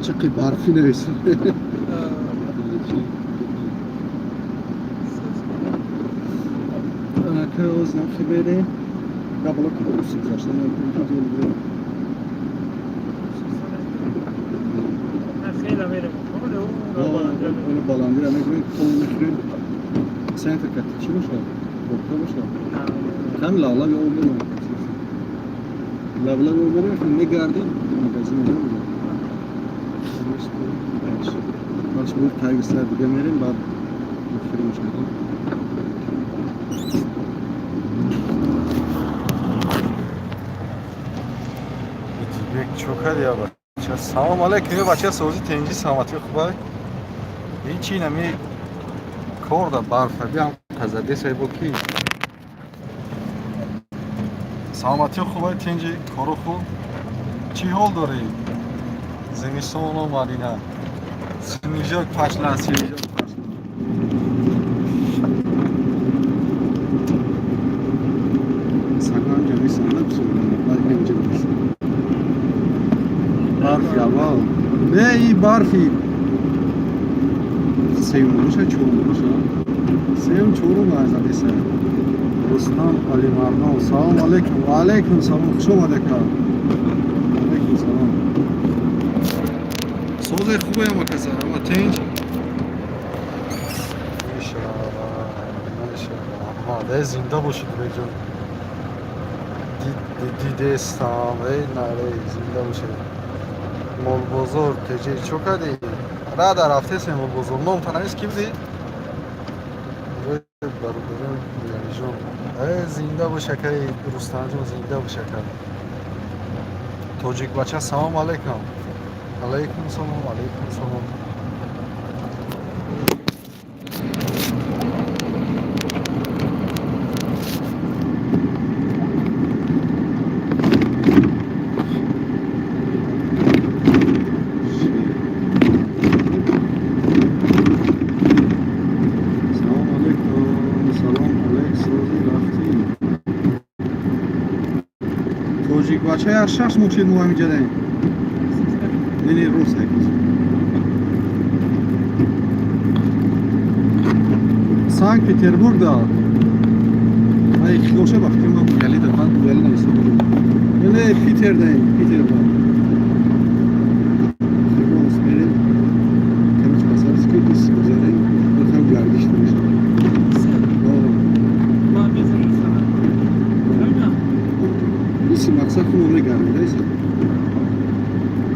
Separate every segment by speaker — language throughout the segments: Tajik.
Speaker 1: Чақи барфӣ нависем. Оз нафи берем. Габала куси гузашта.
Speaker 2: Хеле мерем.
Speaker 1: Баландира мегӯем, пол мехӯрем. Центр кати чӣ бошад? Бобка бошад? Кам лавлаби об мерем. Лавлаби об мерем, мегардем, магазин мерем. Баъд шумо таги сар дига мерем, баъд мехӯрем шадем.
Speaker 3: Идибек, чо кардӣ, бача? Салом алейкум, бача, сози, тенҷи, саломатӣ, хубай? Ҳичи, нами кор да барфа биам тазаде бо ки. Саломатӣ, хубай, тенҷи, кору хуб? Чӣ ҳол дорӣ? Зимистон омадина. Снежок пошла, снежок пошла.
Speaker 1: Сагам ҷа мисанда бисёр, баъд инҷа мисанда. Барфи аввал. Не, и барфи сеюм боша, чорум боша. Сеюм, чорум аз Одесса.
Speaker 3: Рустам Алимардон, салом алейкум.
Speaker 1: Ва алейкум салом, хуш омадед, ка. Алейкум салом. Созе, хубе, ама каса, ама тенҷ.
Speaker 3: Раҳмат, э, зинда бошед, беҷон. Дидестам, эй, наре, зинда бошед. Молбозор, теҷи, чо кардӣ? Рада рафтесем молбозор. Номта навис, ки будӣ? Бародарон Гулалиҷон. Э, зинда бош, акаи Рустамҷон, зинда бош, ака. Тоҷик бача, салом алейкум. Алейкум салом, алейкум салом.
Speaker 1: Салом алейкум, салом алейк, сози, рафтӣ. Тоҷик бача, як 6 моҳ шид мо ҳаминҷа даем. Не, не, рост якиз. Санкт Петербург да. Ай, хилоша ба фикр ман Гуяли да, ман Гуяли нависта будам. Не, не, Питер даем, Питер да. Рост мерем. Короче, масалан, ки ис гузарем, бихоҳем гардиш дошта.
Speaker 2: Ма мезанем сара.
Speaker 1: Иси мақсад худо мегардем, да, иси?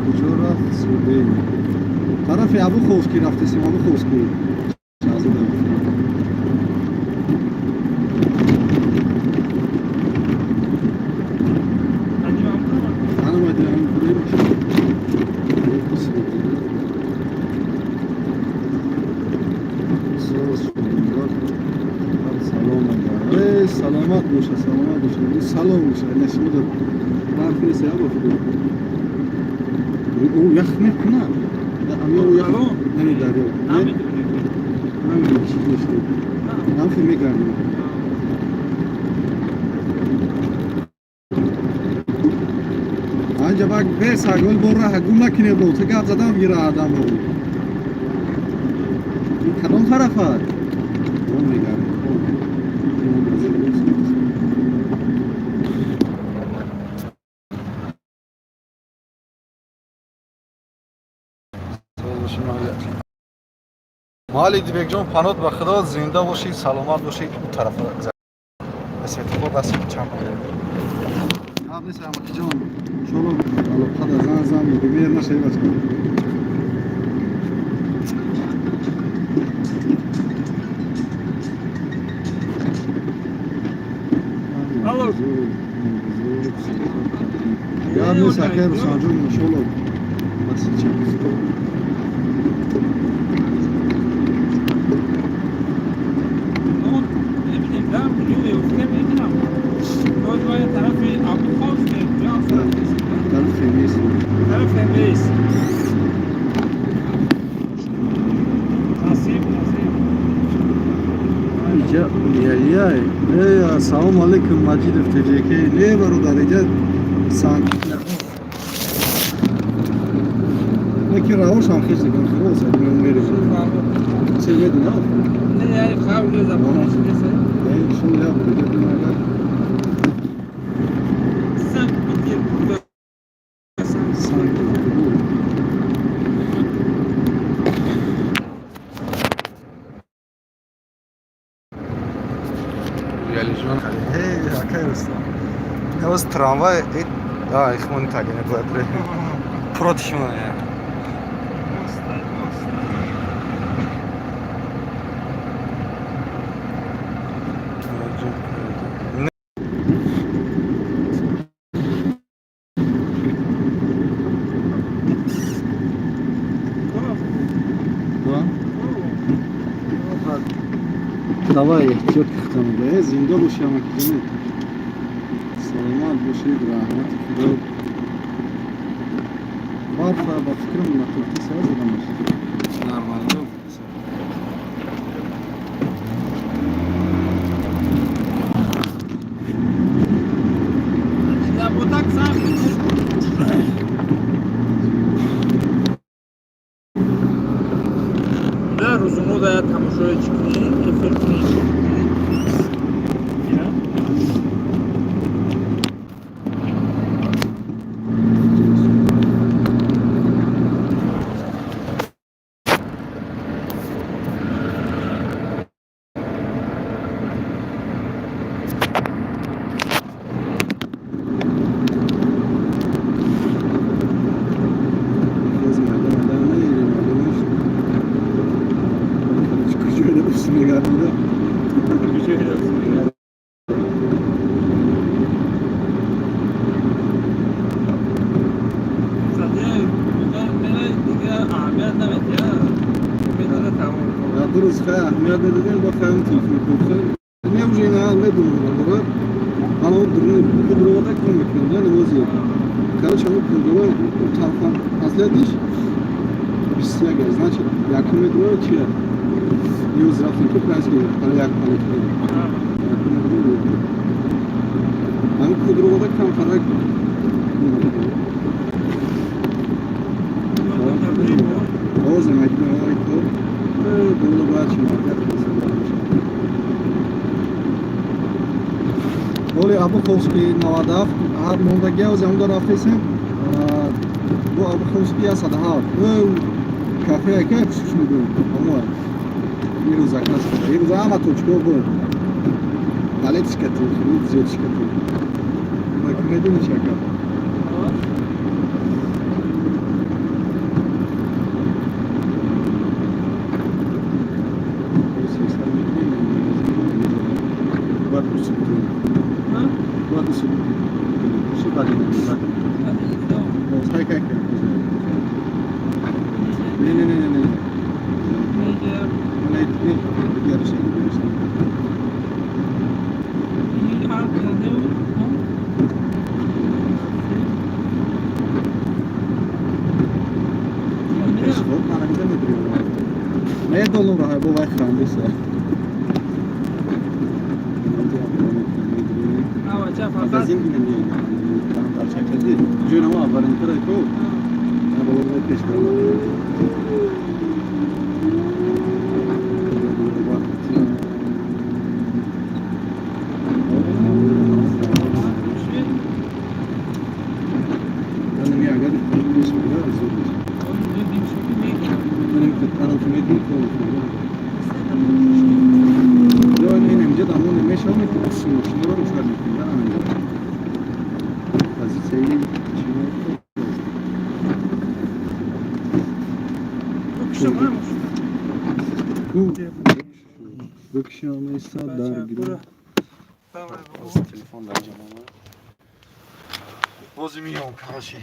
Speaker 1: Куҷо рафт суде? Тарафи Абуховский рафтесем, Абуховский. Шаҳзода. Ана омадем, куҷо бошад? Иси мегардем. Соз шуд. Салом агар. Эй, саломат боша, саломат боша. Салом боша. Ина шумо барф нест, я ба фикр. Ӯ ях мекунад. Ами ӯ ях нами дарё. Намедонем чӣ нест. Ҳамхе мегардем. Анҷа бак бесагол бо раҳа гум накунед, бо ту гап задам гира адамро. Ин кадом тарафа? Он мегардем.
Speaker 3: Маҳалли Дибекҷон, панот ба худо, зинда бошед, саломат бошед. Ӯ тарафа светофор расид, чап.
Speaker 1: Гап нест, амакиҷон. Иншолло алоқада зан зан мегӯем, нашавӣ, бача.
Speaker 2: Алло.
Speaker 1: Гап нест, акай Рустамҷон, иншолло. Баси чап.
Speaker 2: Бибинем, да, куҷо меёфтем, медонам. Боз бояд тарафи Абуховск, куҷо
Speaker 1: Тарафи нест.
Speaker 2: Тарафи нест. Насиб, насиб.
Speaker 1: Иҷа ялияй. Э, ассалому алайкум, Маҷидов ТЖК. Не, бародар, иҷа Санкт. Не, Лекин равош ҳам хел зикр хело мерем. Се медуна?
Speaker 2: Не, я хав забонаш нест.
Speaker 1: Э, шумо я буд агар.
Speaker 2: Санкт-Петербург.
Speaker 1: Санкт-Петербург.
Speaker 3: Ялиҷон, ҳей, акай Рустам. Навоз трамвай, а, ихмони тагине бояд ре. Против я.
Speaker 1: Да? Давай, эҳтиёт кихтам. Э, зинда боши, амакиҷоне. Саломат бошед, раҳмати Худо. Барфа ба фикрам натурти сар задамаш.
Speaker 3: Нормально.
Speaker 2: Вот так сам. Да, рӯзумо да тамошои чӣ кунӣ, эфир кунӣ.
Speaker 1: Боз майда майда меирем, майдамаш. Куҷои дабус мегардида?
Speaker 2: Куҷои дабус мегардида? Аҳамият намедиҳад, медода, тамом.
Speaker 1: Ду рӯз хай аҳамият медодем, ба хаем телефон кун. Не, уже ина медонам, дора. Ана кудровада кор мекунам, да, намози. Короче, ами кудрова тарафа последниш 21 аст. Значит, якум медроя чия? Юз рафтем ку прайски, пала як пала ки. Якум медроя. Ами кудровада кам фарак. Озем айдина ой кор. Боло бояд чи маркат Оли Абуховский 97 ҳар мондагия ози ҳамда рафтесем. Бо Абуховский 107. Кафе яка пушиш мегӯем. Ҳамо. Ирӯз заказ карда. Ирӯз ҳама точка буд. Палетчика ту, зиёдчика ту. Медуни чи ака? Бояд усиб кунем. Бояд усиб кунем. Усиб баъд баъд. Сай кай кай. Не, не, не, не, не. Не, не, дигараш, дигараш. Пешход мана бида медурем. Медонам роҳа бо вай хандеса. Магазин гина не. Дар чакади. Ҷой намо аввалин кара ку. На бо вай пеш барам. Ана агар пеш мегира зуд мешавад. Ана ки медонӣ кор мекунад. Ё ин инҷа дамон мешавад, ки машинаро рӯшан мекунад. Ана инҷа. Позитсияи чӣ бикшам иста дар гирам.
Speaker 3: Телефон дар инҷа мона. Бози миём, короче.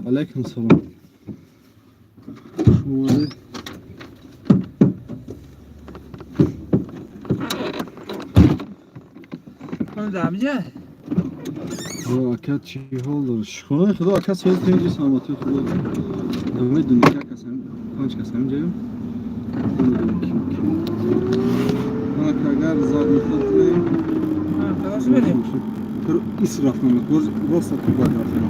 Speaker 1: Алейкум салом. Шумо ака чӣ ҳол дорӣ? Шукронаи Худо, ака, сози тинҷи, саломатии Худо. Намедонӣ, як кас, панҷ кас ҳаминҷаем. Намедонӣ ким ким. Ака, агар задний ход кунем, ис рафтам, роста ту бояд рафтам.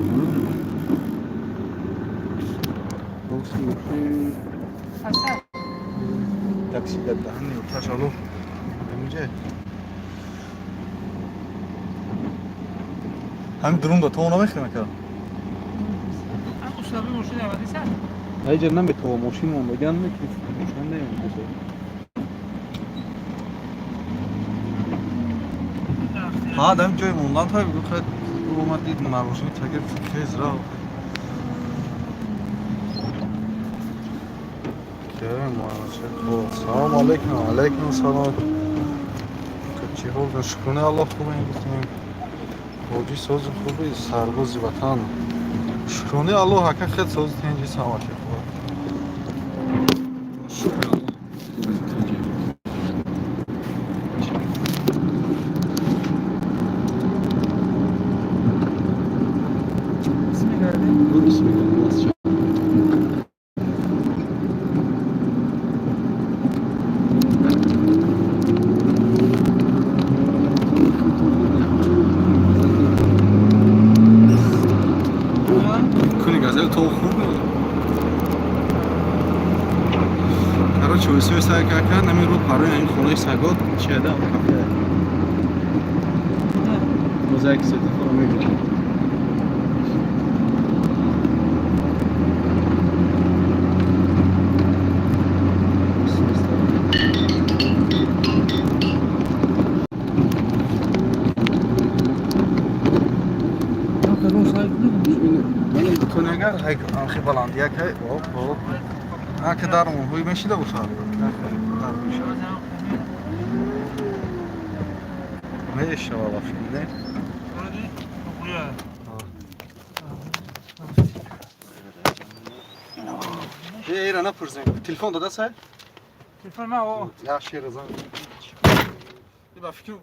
Speaker 3: Такси дар даҳани оташ, алло. Ҳаминҷа. Ҳамин дурун да то намехӯрем, ака.
Speaker 1: Айҷа наметава мошин мондаган, мошин намемонда.
Speaker 3: Ҳа, дар ҷои мондан та бигӯ, омад дид марвошини тагир хез рафт. Салом алейкум, алейкум салом. Чӣ ҳол дор? Шукронаи Аллоҳ, хубем, гуфтем. Ҳоҷӣ, сози хуби, сарбози ватан. Шукронаи Аллоҳ, ака, хел сози тинҷи, саломатӣ хуб.
Speaker 1: Шукр Аллоҳ.
Speaker 3: Куни газел то хуб. Короче, весои сай кака, нами рӯ парои ҳамин хонаи сагот чиада кафе.
Speaker 1: Мозаик светофора мебинем.
Speaker 3: Кунагар анхи баландияк ҳай, оп, оп. Ака дар ҳуй мешида бошад. Дар мешава. Мешава, вафине. Эра напурзем. Телефон дада сай?
Speaker 2: Телефон ма о.
Speaker 3: Я шер зан. Ба фикр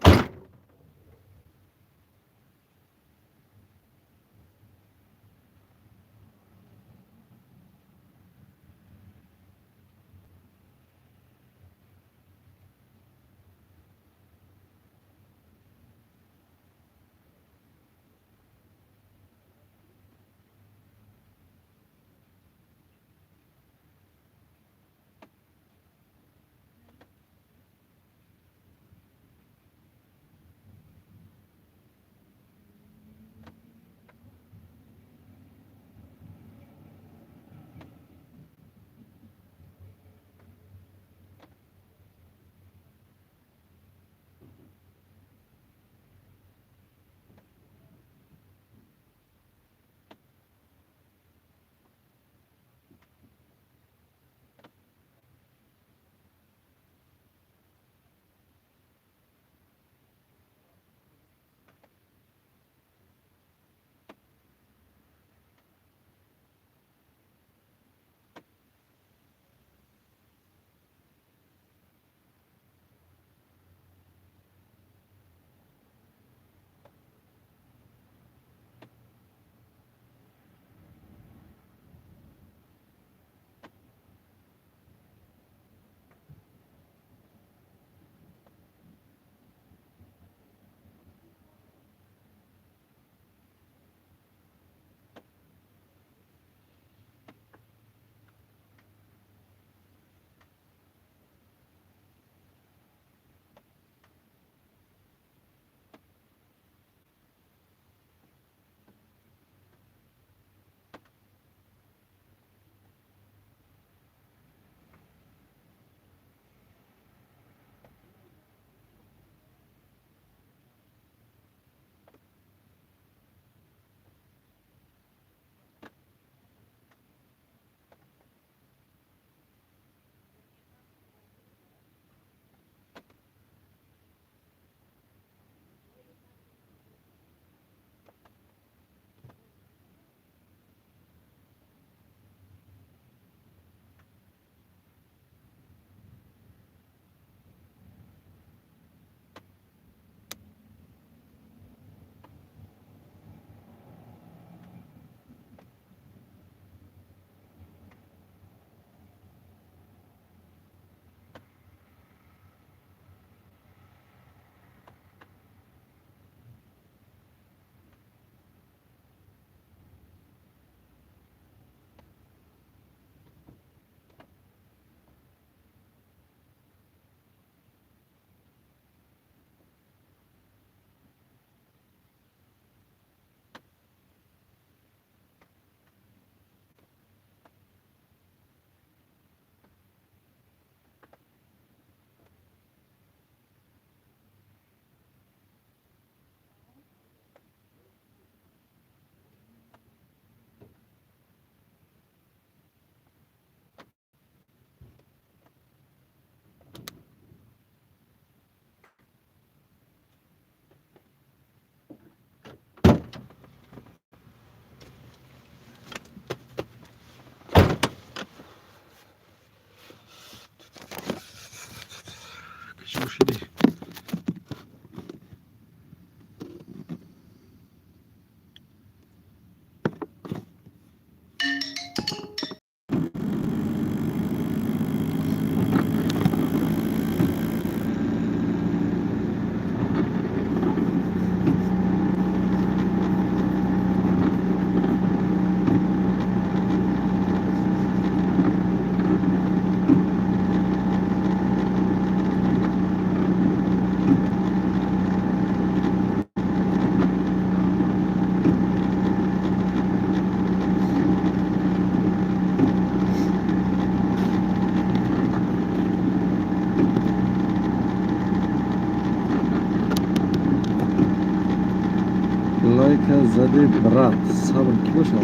Speaker 3: Лайка заде, брат. Сабр ки бошад.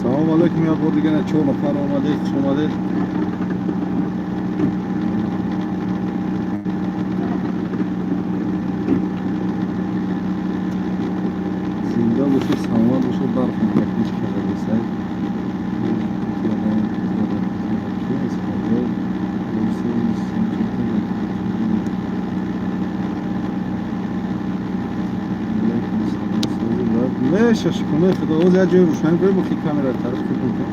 Speaker 3: Салом алейкум, як бор дигар чор нафар омадед, хуш омадед. Зинда бошед, саломат бошед. Барф ҳеч кардасай. Меша, шукронаи худо. Оз як ҷои рӯшанӣ бо хи камера тараф хуб мекун.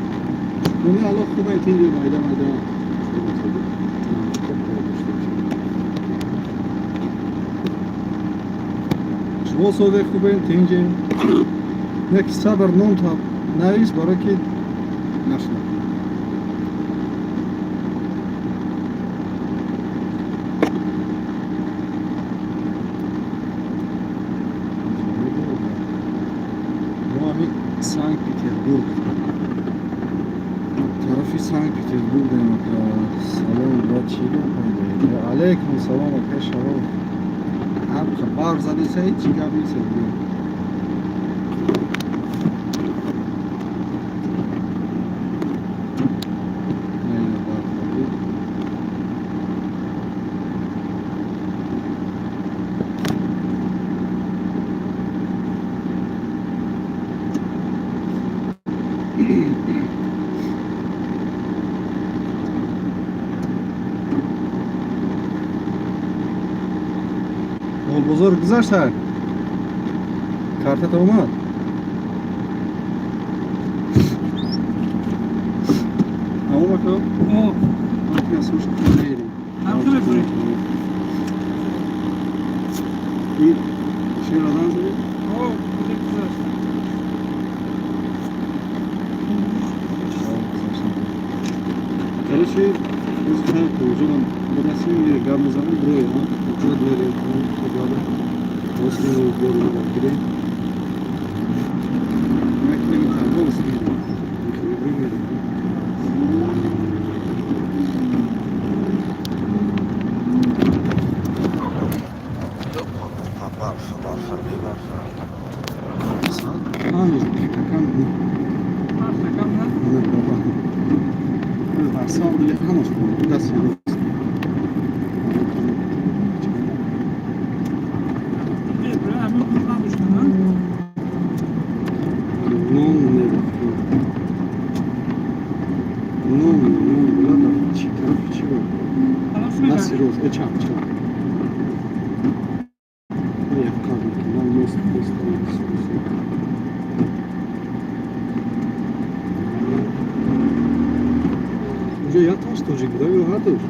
Speaker 1: Шукронаи Аллоҳ, хуб инҷо майда майда.
Speaker 3: Шумо соде, хубен, тинҷен? Яки сабр ном та навис, барое ки нашна. Мо ҳами Санкт Петербург, тарафи Санкт Петербург дем. Ака, салом, брат, чӣ гап? Алейкум салом, ака Шароф.
Speaker 1: Ҳам барф задеса, ҳеҷ гап нест.
Speaker 3: Ина барф задед. Бозор гузашта, картата омад.
Speaker 1: Омад.
Speaker 2: О,
Speaker 1: мерем.
Speaker 2: Ҳам ту мефурӣ?
Speaker 1: И шерадан задӣ?
Speaker 2: О, куҷо гузашт?
Speaker 1: Короче, рӯзи хайр, ҷонам, бирасим, гап мезанем, броем, ҷо мерем, после гору гирем. Мекунем торговец мерем. Мерем.
Speaker 3: Барфа, барфа, бебарфа.
Speaker 1: Соат 5 какам.
Speaker 2: Барф кам на?
Speaker 1: Не, баба. На самом деле ҳамаш даст рост.
Speaker 2: Э, бра, ҳамин рӯз надошта, на?
Speaker 1: Нон не, нон, нон, брада, чи тарафи чи буд?
Speaker 2: Ҳалос.
Speaker 1: Дасти
Speaker 2: мегардӣ?
Speaker 1: рост, э, чап, чап. Як кар мекунам, мост, мост, мост, мост. Инҷо як таш тоҷик буда ё ҳардуш?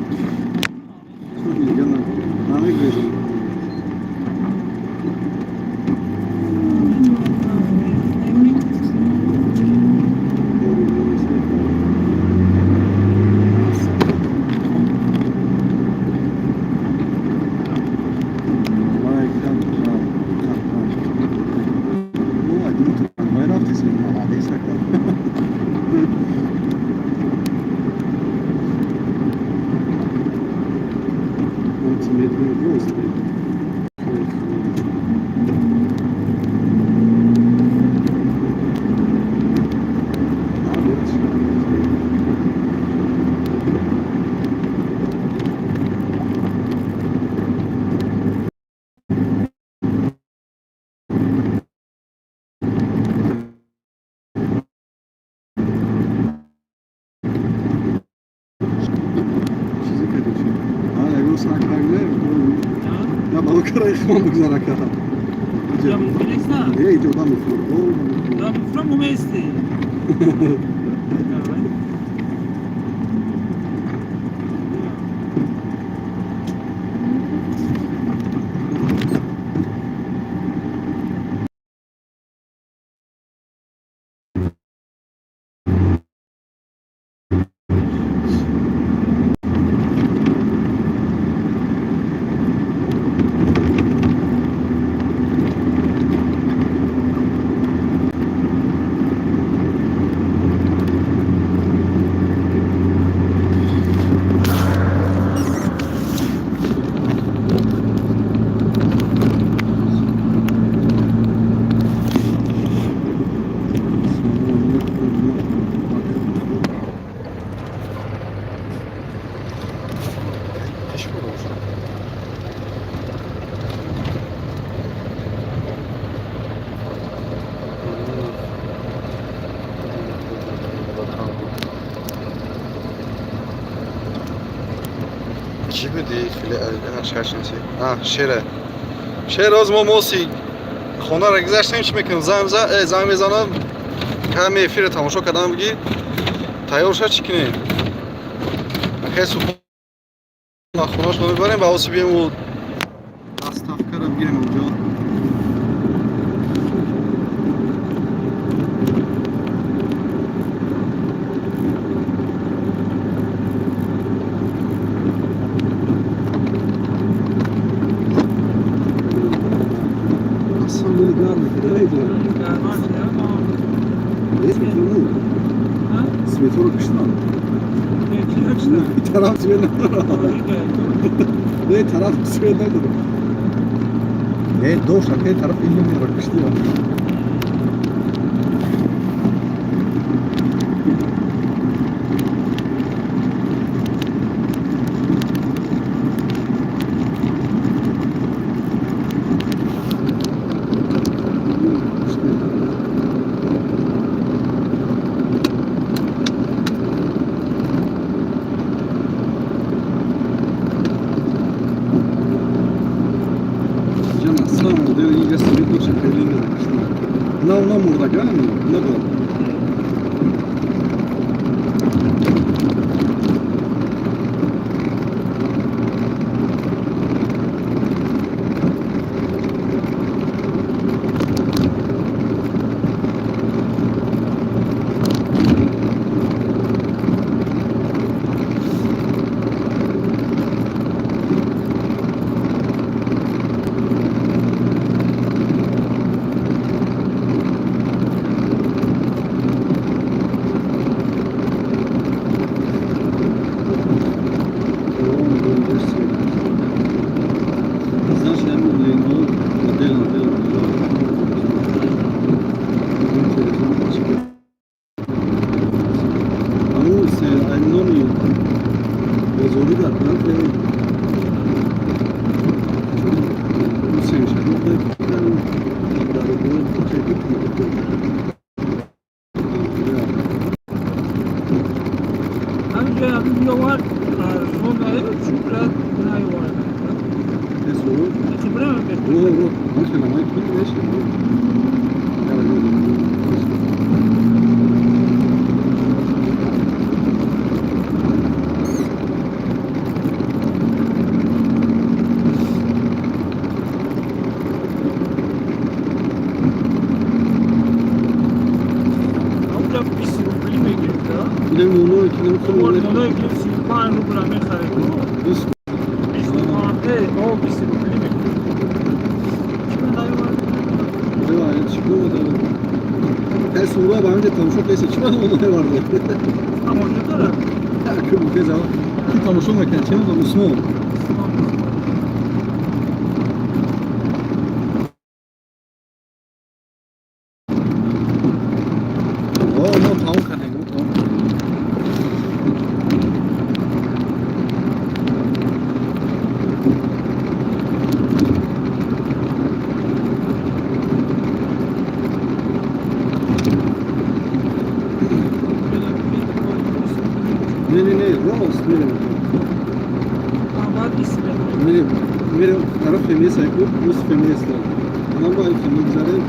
Speaker 1: Дига намегӯям.
Speaker 3: Лайка, брат.
Speaker 1: Ну, один трамвай рафтесем, молодец, ака. Он тебе рост. Чизе кардем. А, ягон сак не? Я бало караи хмон бигзара кара.
Speaker 2: Я мумкин нест?
Speaker 1: Э, иҷо одам мефурад.
Speaker 2: Да, мефурам, мумести. Давай.
Speaker 3: Чӣ буди? Хеле шашнаси. Шера. Шер оз мо моси хонаро гузаштем, чӣ мекунем? Занг мезанам. Каме эфирро тамошо кардам, бигӣ тайёр ша, чӣ кунем? Акай Субҳон хонашро мебарем, ба оси бием доставкаро бигирем онҷо.
Speaker 1: Аслан дили гарм мекунад. Светоро киштан. Тараф свет надорад. Не, тараф свет надорад. Не, дош, акай тараф иллюминро киштиам. На, на мурдаган, на был. Тамошо мекунад, чӣ мегӯям, Усмон. Мо тамом кардем, мо тамом кардем. Не, не, не, рост мерем. Мерем, мерем тарафи меса, юсф меса. Нам ба ки мегзарем.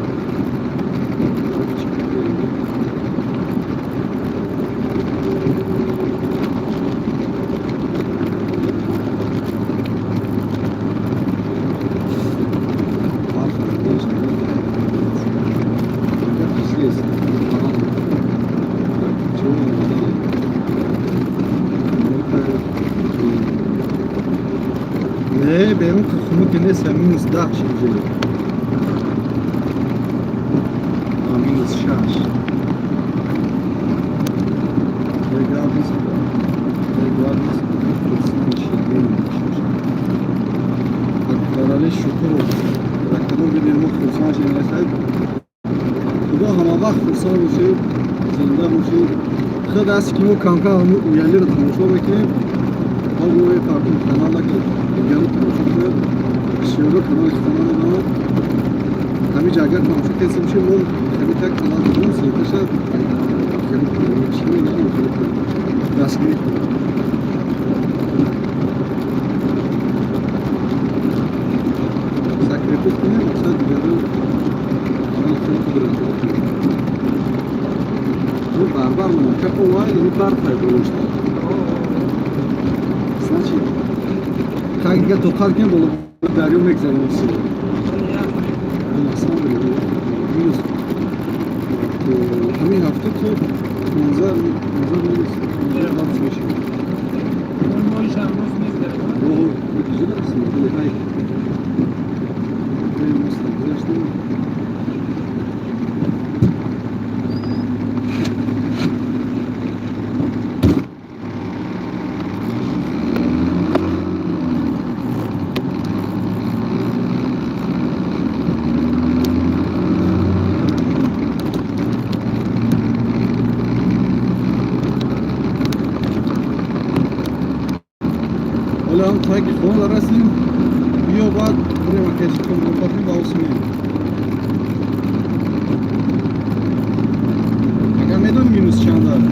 Speaker 1: Не, берун хунук нест, -10 инҷо. -6. Градус, градус, Акбарали Шукуров. Ракадор бибин мо хурсанд шем расад. Худо ҳама вақт хурсанд бошед, зинда бошед. Худ аст ки мо кам-кам ҳамун уялиро тамошо мекунем. Ҳа гӯе партум канала ки дигару тамошо кунад. Бисёро канали худро надорад. Ҳамин ҷа агар тамошо кардем бошем, мо хеле так канал дорем, ссылкаша хеле чӣ мегӯям, хеле дастгирӣ кунем. Барбар мона ка овай ини барф пайдо шуда. Значит, как дига тоқат кунем, боло дарё мегзарем все. На самом деле, минус ҳамин ҳафта то 15, 15 минус 20 мешавад. О, куҷо расидем? Ҳай. Минус гузаштем. Ҳоло ҳам таги хона расидем. Биё, баъд бирем, акашикон мопатем ба осмем. Агар медонӣ, минус чанд аст?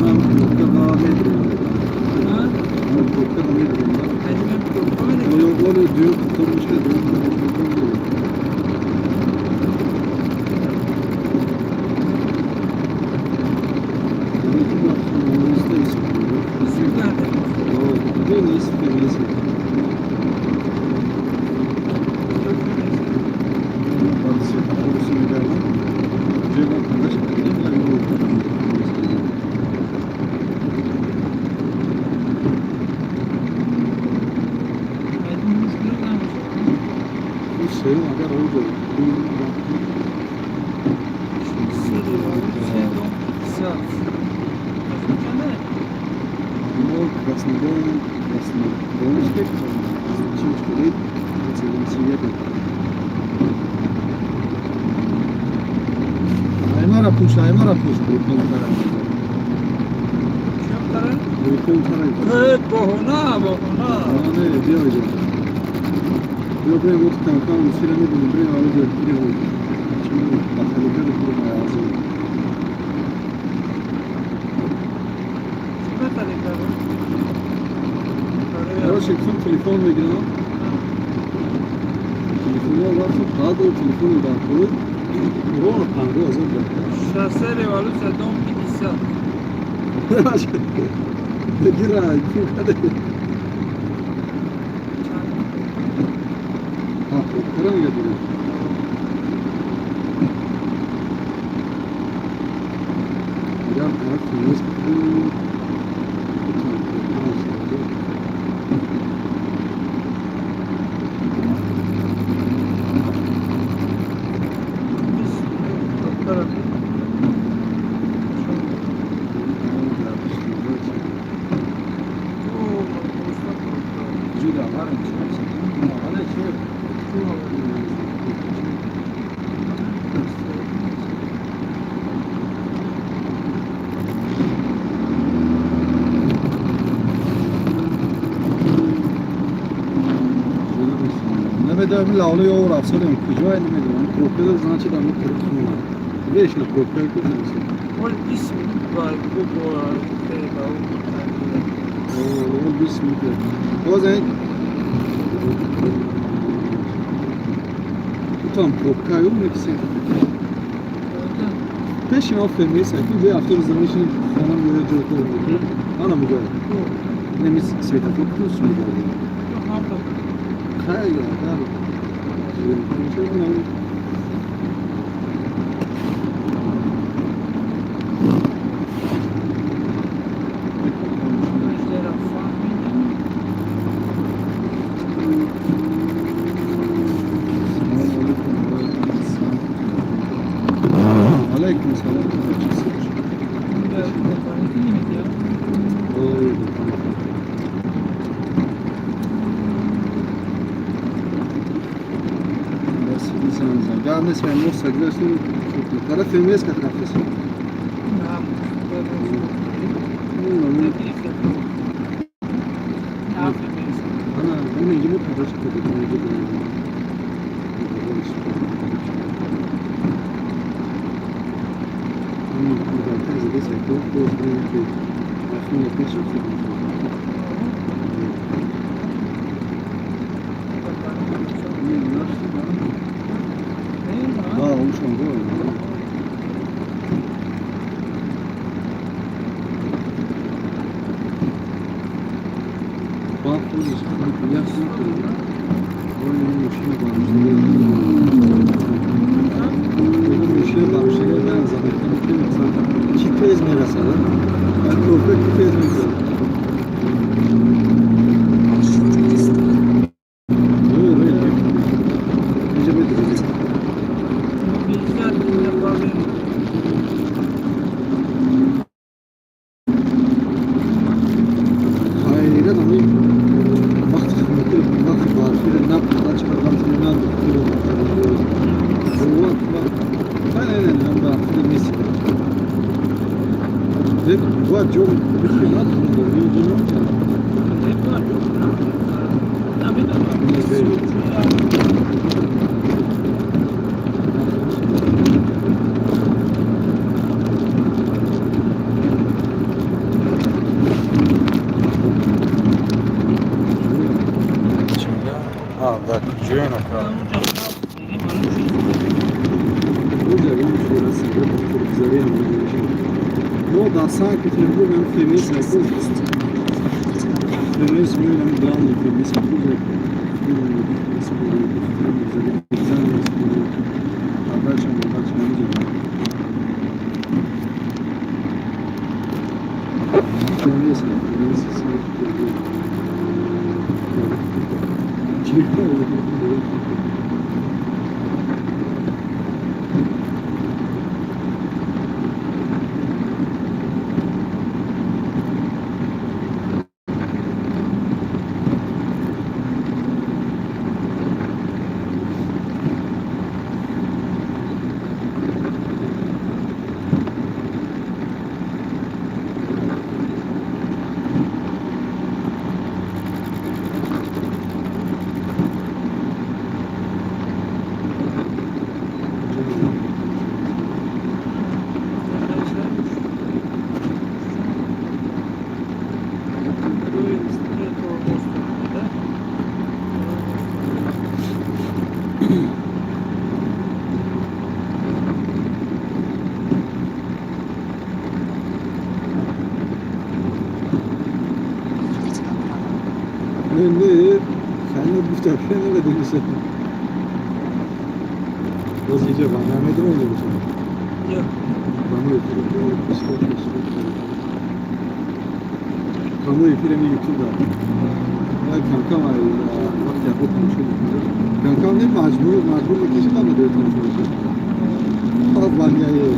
Speaker 1: Ман пробка да медонам. Ман пробка да медонам. Оё оли дуюм қатор мешавад, дуюм қатор мешавад. Агар оҷо мо Краснодон, Краснодонск, чимчкурид, Цивет. Аймара пуш, аймара пуш, буркон тара. Буркон тара.
Speaker 2: Бохона, бохона.
Speaker 1: Не, биё иҷо. Биё, бирем, вот кам-кам мусира медонем, бирем оҷо, бирем. Чӣ баталика бирем азо.
Speaker 2: Чӣ баталика?
Speaker 1: Короче, гуфтам, телефон мегирам. Телефонҳо рафтам, қадр телефони дар кор. Ровно 50 000 дар.
Speaker 2: Шоссе Революция, дом 50.
Speaker 1: Гира, каде?
Speaker 2: Чанд?
Speaker 1: А, пробкара мега дигар. Агар тарафи нест, там пробка аст.
Speaker 2: Доктора.
Speaker 1: Дар 29. Ҷуда, варам чи? Аввале чи? Намедонам, лавло ё рафсодем куҷое, намедонам. Пробка, значит, ам тараф хона. Вечно пробка куҷо?
Speaker 2: Ол 20 минут ба бо ба
Speaker 1: О, 20 минут. Боз ин там пробка ю мекисем. Пеши ма фемес, ки ҷои автобус замешин, хона меояд, ҷой кор мекунад. Ана муҷоя. Неми светофор плюс мегардем. Хай, агар Алейкум салом. Ой, гап нест, мо сагзаштем, тараф фемес кат рафтесем. Ана, ана инҷо мо продажа кардем, инҷо. Ки хона пеш рафта. Да, ушам был. Бак, я чӣ тез мерасад, кӯпра ки тез мегузарад.
Speaker 4: Маршрут перестроен.
Speaker 1: Инҷа медиҳем.
Speaker 2: 50 направление.
Speaker 1: Хайрат, ами вақти хунукӣ, вақти барфиро на подача вақти на духтуро. Не, барфиро нест. Бояд ҷо бихӯри, на ҷо.
Speaker 2: Намедонам.
Speaker 3: Чӣ мегӯям? А, дар куҷои нака?
Speaker 1: Но дар Санкт-Петербург ҳам ФМС
Speaker 4: Через 200 метров поверните направо.
Speaker 1: ФМС меоям, главный ФМС. Подача, подача, ФМС, ФМС Санкт-Петербург.
Speaker 4: Поверните направо.
Speaker 1: Не, не, хайна гуфта, хайна медониста. Боз инҷа ба намедонам набошам. Прямой эфир. Прямой эфир ми ютуб да. Я кам-кам ай вақти яхо тамошо мекунам. Кам-кам не, маҷбур мекашидам, надои тамошо мекунам. Фақат ванияи.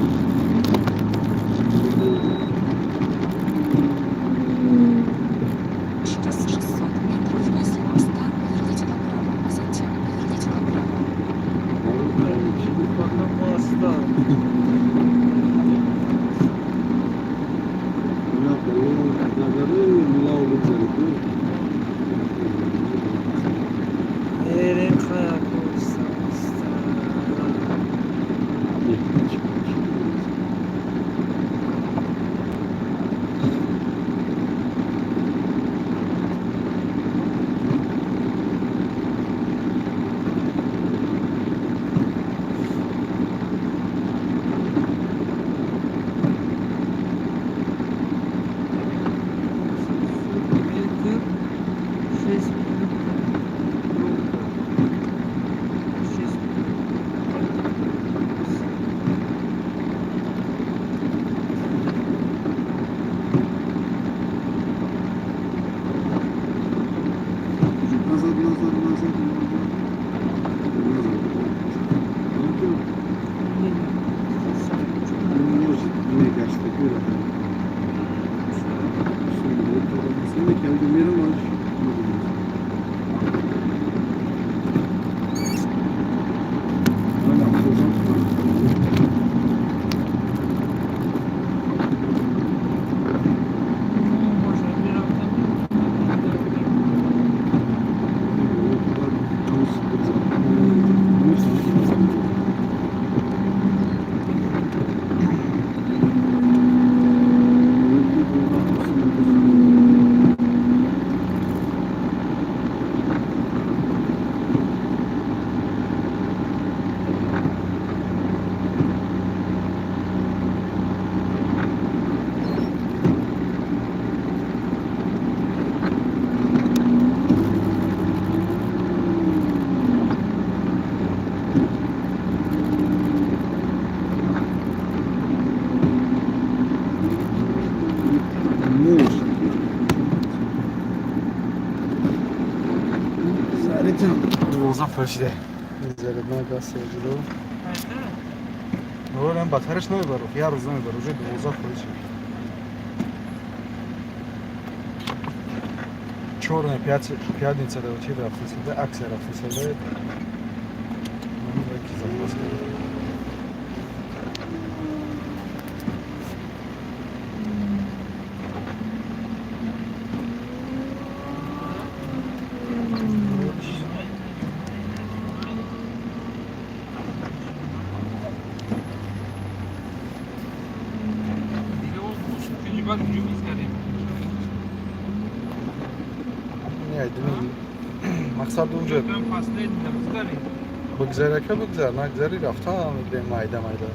Speaker 4: Через 600 метров возле моста поверните направо, а затем поверните направо.
Speaker 2: Пока моста.
Speaker 1: На боло, на горы, мулау бигзаред.
Speaker 2: Эрен хаяку моста.
Speaker 3: 12 фоиз шида. Зарядной газ ҷудо. Орам батареш намебару, як рӯз намебару, уже 12 фоиз шид. Чёрная пятница да чи рафтасада, акция рафтасада. Ки заказ кардам.
Speaker 2: Дига боз кунҷи баъд куҷо мизгарем?
Speaker 3: Не, айдими мақсад унҷа.
Speaker 2: Последний мизгарем.
Speaker 3: Бигзарака, бигзар, нагзари, рафтан мегирем майда майда.